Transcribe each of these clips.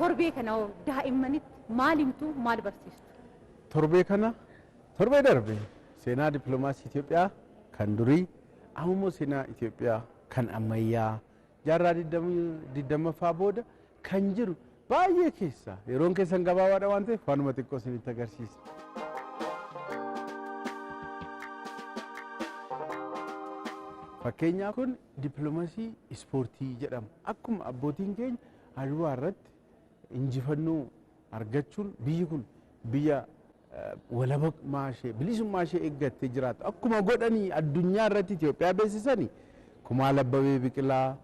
Torbee kana daa'immanitti maal himtu, maal barsiistu? Torbee kana, torbee darbe seenaa dippiloomaasii Itoophiyaa kan durii, ammoo seenaa Itoophiyaa kan ammayyaa jaarraa 20ffaa booda kan jiru baay'ee keessa yeroon keessan gabaabaadha waan ta'eef waanuma xiqqoo isinitti agarsiisa. Fakkeenyaaf kun dippiloomaasii ispoortii jedhama. Akkuma abbootiin keenya Adwaa irratti injifannoo argachuun biyyi kun biyya walabummaa ishee, bilisummaa ishee eeggattee jiraattu akkuma godhanii addunyaa irratti Itoophiyaa beeksisanii, Kumaal Abbabee Biqilaa,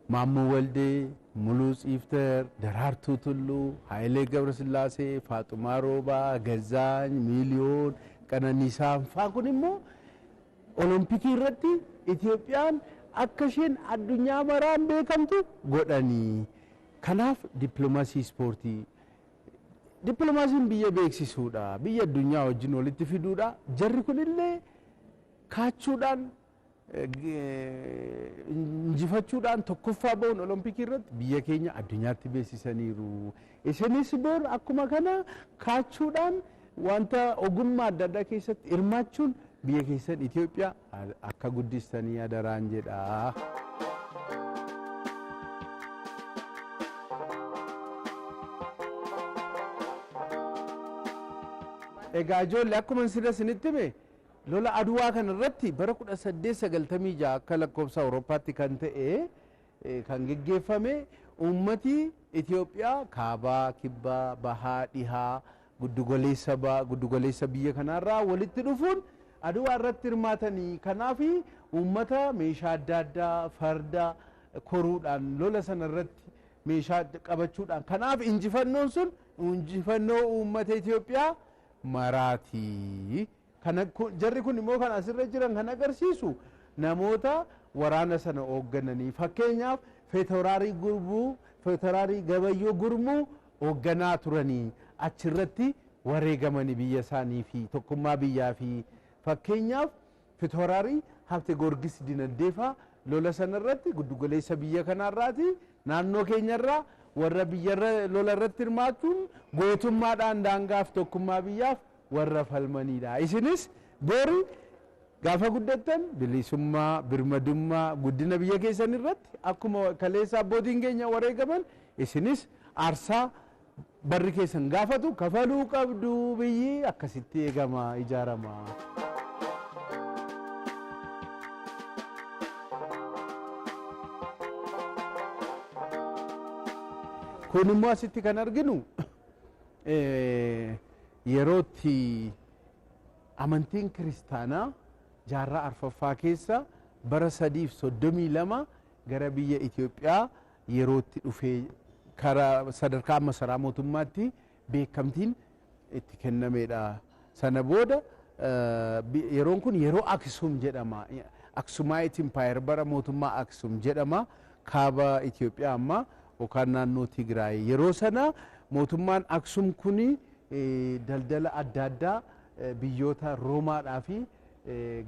Maammoo Waldee, Muluu Tsiifter, Daraartuu Tulluu, Hayilee Gabrasillaasee, Faaxumaa Roobaa, Gazaany, Miiliyoon, Qananiisaa faa kun immoo Olompikii irratti Itoophiyaan akka isheen addunyaa maraan beekamtu godhanii. Kanaaf dippiloomaasii ispoortii. Dippiloomaasiin biyya beeksisuudha. Biyya addunyaa wajjin walitti fiduudha. Jarri kunillee kaachuudhaan, injifachuudhaan, tokkoffaa ba'uun Olompikii irratti biyya keenya addunyaatti beeksisaniiru. Isinis bor akkuma kana kaachuudhaan, wanta ogummaa adda addaa keessatti hirmaachuun biyya keessan Itoophiyaa akka guddistanii adaraan jedha. Egaa ijoollee, akkuma sila isinitti hime, lola Aduwaa kana irratti bara 1896 akka lakkoofsa Awurooppaatti kan ta'e kan geggeeffame, uummati Itoophiyaa kaabaa, kibbaa, bahaa, dhihaa, giddugoleessa biyya kanaarraa walitti dhufuun Aduwaa irratti hirmaatanii. Kanaaf uummata meeshaa adda addaa, farda koruudhaan, lola sana irratti meeshaa qabachuudhaan, kanaaf injifannoon sun injifannoo uummata Itoophiyaa maraati. Kana jarri kun immoo kan asirra jiran kan agarsiisu namoota waraana sana hooggananii, fakkeenyaaf Feetoraarii Gurmuu, Feetoraarii Gabayyoo Gurmuu hoogganaa turanii achirratti wareegamanii biyya isaanii fi tokkummaa biyyaa fi, fakkeenyaaf Feetoraarii Habte Goorgis Dinagdeefaa lola sanarratti giddugaleessa biyya kanaarraati, naannoo keenyarraa warra biyyarra lola irratti hirmaachuun gootummaadhaan daangaaf tokkummaa biyyaaf warra falmanidha. Isinis bori gaafa guddattan bilisummaa, birmadummaa, guddina biyya keessan irratti akkuma kaleessa abbootiin keenya wareegaman isinis aarsaa barri keessan gaafatu kafaluu qabdu. Biyyi akkasitti eegama, ijaarama. Kun immoo asitti kan arginu yerootti amantiin kiristaanaa jaarraa arfaffaa keessa bara 332 gara biyya Itoophiyaa yerootti dhufee karaa sadarkaa masaraa mootummaatti beekamtiin itti kennamedha. Sana booda yeroon kun yeroo Aksum jedhama. Aksumite Empire, bara mootummaa Aksum jedhama. Kaaba Itoophiyaa amma yookaan naannoo Tigraay. Yeroo sana mootummaan Aksum kuni daldala adda addaa biyyoota Roomaadhaa fi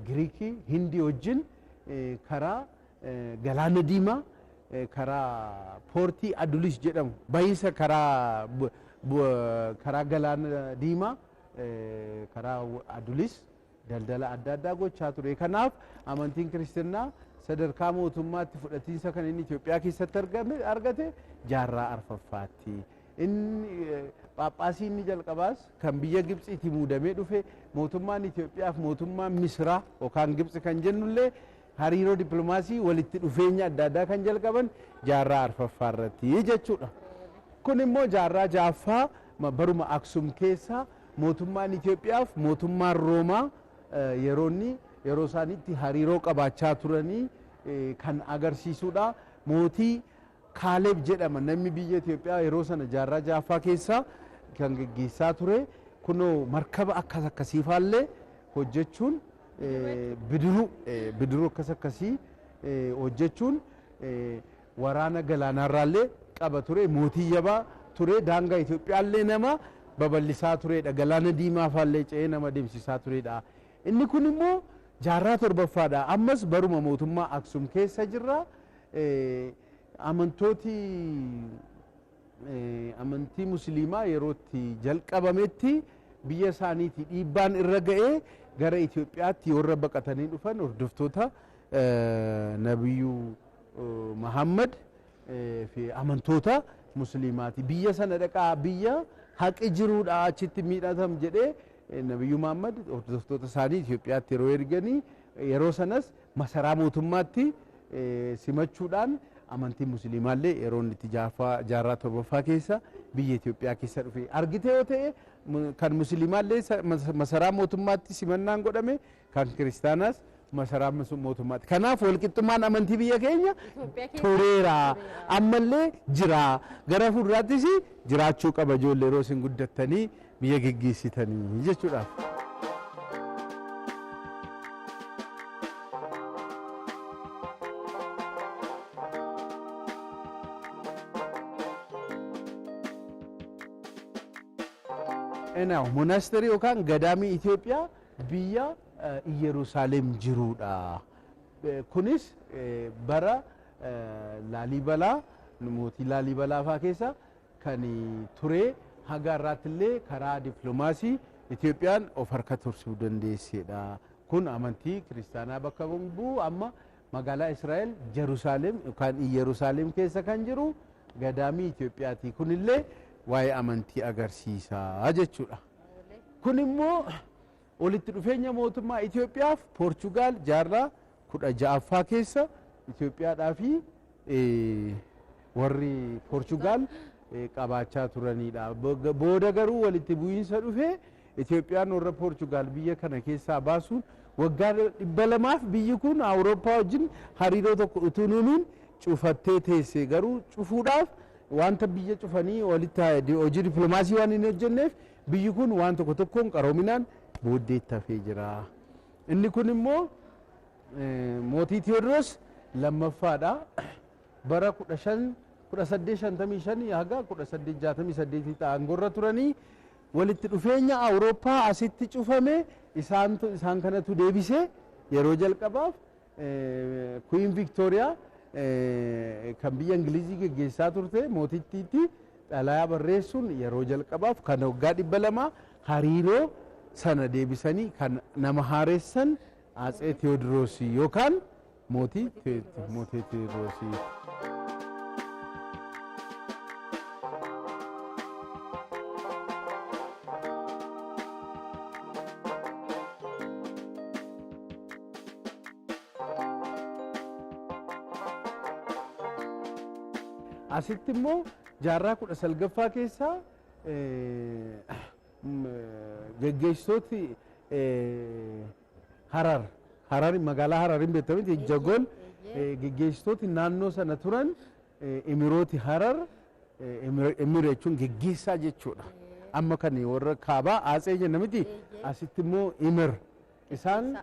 Giriikii, Hindii wajjin karaa Galaana Diimaa, karaa poortii Adulis jedhamu, bahiisa karaa Galaana Diimaa, karaa Adulis daldala adda addaa gochaa ture. Kanaaf amantiin kiristinnaa sadarkaa mootummaatti fudhatiinsa kan inni Itoophiyaa keessatti argate jaarraa arfaffaatti. Inni Phaaphaasii inni jalqabaas kan biyya Gibxiitti muudamee dhufe, mootummaan Itoophiyaa fi mootummaan Misraa yookaan Gibxi kan jennullee hariiroo dippiloomaasii, walitti dhufeenya adda addaa kan jalqaban jaarraa arfaffaa irratti jechuudha. Kun immoo jaarraa ja'affaa baruma Aksum keessa mootummaan Itoophiyaa fi mootummaan Roomaa yeroo inni yeroo isaaniitti hariiroo qabaachaa turanii kan agarsiisudha. Mootii Kaaleb jedhama namni biyya Itoophiyaa yeroo sana jaarraa ja'affaa keessa kan geggeessaa ture. Kunoo markaba akkas akkasiifaallee hojjechuun, bidiruu akkas akkasii hojjechuun waraana galaanaarraallee qaba ture. Mootii jabaa ture, daangaa Itoophiyaallee nama babal'isaa turedha. Galaana Diimaa faallee ce'ee nama deemsisaa turedha. Inni kun immoo jaarraa torbaffaadha. Ammas baruma mootummaa Aksum keessa jirra. Amantooti Amantii musliimaa yeroo itti jalqabametti biyya isaaniitii dhiibbaan irra ga'ee gara Itoophiyaatti warra baqatanii dhufan hordoftoota Nabiyyuu Muhammad fi amantoota musliimaati. Biyya sana dhaqaa, biyya haqi jiruudha, achitti miidhatam jedhee Nabiyyuu Muhammad hordoftoota isaanii Itoophiyaatti yeroo erganii, yeroo sanas masaraa mootummaatti simachuudhaan amantii musliimaallee yeroo inni itti jaarraa torbaffaa keessa biyya Itoophiyaa keessa dhufe argite yoo ta'e, kan musliimaallee masaraa mootummaatti simannaan godhame, kan kiristaanaas masaraa mootummaatti. Kanaaf walqixxummaan amantii biyya keenya tureera, ammallee jira, gara fuulduraattis jiraachuu qaba, ijoollee yeroo isin guddattanii biyya geggeessitanii jechuudhaaf. Enaa monasterii yookaan gadaamii Itoophiyaa biyya Iyeruusaalem jirudha. Kunis bara Laalibalaa, mootii Laalibalaa fa'aa keessa kan ture, haga har'aatti illee karaa dippiloomaasii Itoophiyaan of harka tursuu dandeessedha. Kun amantii kiristaanaa bakka bu'u, amma magaalaa Israa'el Jerusaalem yookaan Iyeruusaalem keessa kan jiru gadaamii Itoophiyaati. Kunillee waa'ee amantii agarsiisa jechuudha. Kun immoo walitti dhufeenya mootummaa Itoophiyaaf Poorchugaal jaarraa 16ffaa keessa Itoophiyaadhaa fi warri Poorchugaal qabaachaa turanidha. Booda garuu walitti bu'iinsa dhufee Itoophiyaan warra Poorchugaal biyya kana keessaa baasuun waggaa 200f biyyi kun Awurooppaa wajjin hariiroo tokko utuu hin uumin cufattee teesse. Garuu cufuudhaaf wanta biyya cufanii walitti hojii dippiloomaasii waan hin hojjenneef biyyi kun waan tokko tokkoon qaroominaan booddeetti hafee jira. Inni kun immoo mootii Tewoodiroos lammaffaadha. Bara 1855 haga 1868 aangorra turanii walitti dhufeenya Awurooppaa asitti cufame isaantu isaan kanatu deebisee yeroo jalqabaaf Queen Victoria kan biyya Ingilizii geggeessaa turte mootittiitti xalayaa barreessuun yeroo jalqabaaf kan waggaa 200 hariiroo sana deebisanii kan nama haaressan Atsee Tewoodiroos yookaan mootii Tewoodiroos. Asitti immoo jaarraa 19ffaa keessaa geggeessitooti Harar, Harar magaalaa Harar hin beektamiti, Jagol, geggeessitooti naannoo sana turan emirooti Harar, emir jechuun geggeessaa jechuudha. Amma kan warra kaabaa Atsee jenna miti, asitti immoo emir. Isaan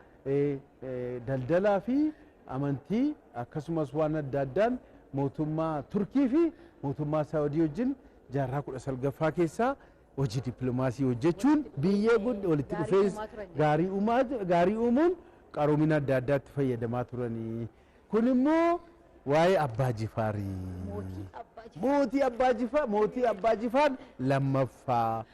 daldalaa fi amantii akkasumas waan adda addaan mootummaa Turkii fi mootummaa Saawudii wajjin jaarraa 19ffaa keessaa hojii dippiloomaasii hojjechuun biyya walitti dhufeensa gaarii uumuun qaroomina adda addaatti fayyadamaa turanii. Kun immoo waa'ee Abbaa Jifaarii. Mootii Abbaa Jifaar, mootii Abbaa Jifaar lammaffaa.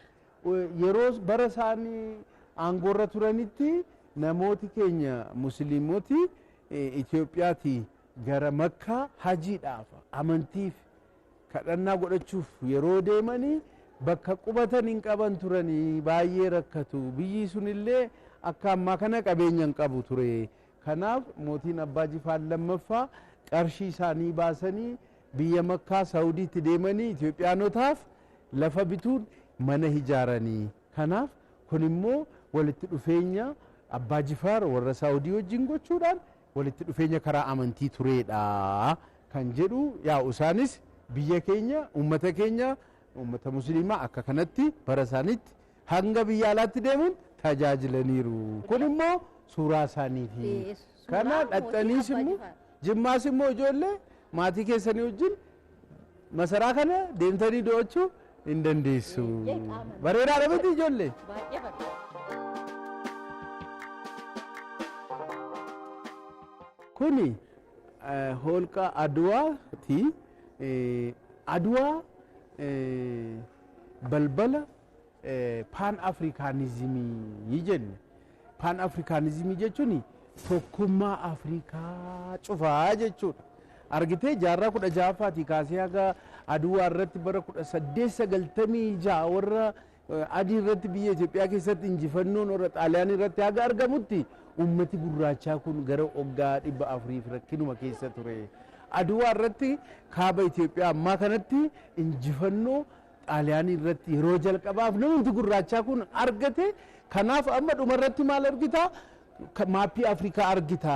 Yeroo bara isaanii aangoorra turanitti namooti keenya musliimoti Itoophiyaatii gara Makkaa hajiidhaaf amantiif kadhannaa godhachuuf yeroo deemanii bakka qubatan hin qaban turanii, baay'ee rakkatu. Biyyi sunillee akka ammaa kana qabeenya hin qabu ture. Kanaaf mootiin Abbaa Jifaar lammaffaa qarshii isaanii baasanii biyya Makkaa Saawudiitti deemanii Itoophiyaanotaaf lafa bituun mana ijaaranii. Kanaaf kun immoo walitti dhufeenya Abbaa Jifaar warra Saawudii wajjin gochuudhaan walitti dhufeenya karaa amantii tureedha kan jedhu. Yaa'u isaanis biyya keenya, uummata keenya, uummata musliimaa akka kanatti bara isaaniitti hanga biyya alaatti deemuun tajaajilaniiru. Kun immoo suuraa isaaniiti. Kana dhaxxaniis immoo Jimmaas immoo ijoollee maatii keessanii wajjin masaraa kana deemtanii daawwachuu hin dandeessu. Bareedaadha miti ijoollee? Kuni holqa Aduwaati. Aduwaa Balbala paan afrikaanizimii jenne. Paan afrikaanizimii jechuun tokkummaa Afrikaa cufaa jechuudha. Argitee, jaarraa 16ffaatii kaasee haga Aduwaa irratti bara 1896 warra adii irratti biyya Itoophiyaa keessatti injifannoon warra Xaaliyaanii irratti haga argamutti ummati gurraachaa kun gara waggaa 400f rakkinuma keessa ture. Aduwaa irratti kaaba Itoophiyaa ammaa kanatti injifannoo Xaaliyaanii irratti yeroo jalqabaaf namni gurraachaa kun argate. Kanaaf amma dhumarratti maal argita? Maappii Afrikaa argita.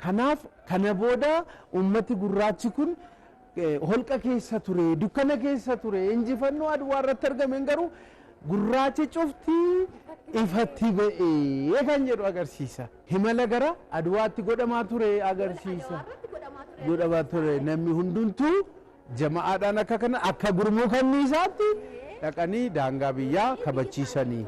Kanaaf kana booda ummati gurraachi kun holqa keessa ture, dukkana keessa ture, injifannoo Aduwaa irratti argameen garuu gurraachi cufti ifatti ba'ee kan jedhu agarsiisa. Himala gara Aduwaatti godhamaa ture agarsiisa. Godhamaa ture, namni hundumtuu jama'aadhaan akka kana akka gurmuu kanniisaatti dhaqanii daangaa biyyaa kabachiisanii.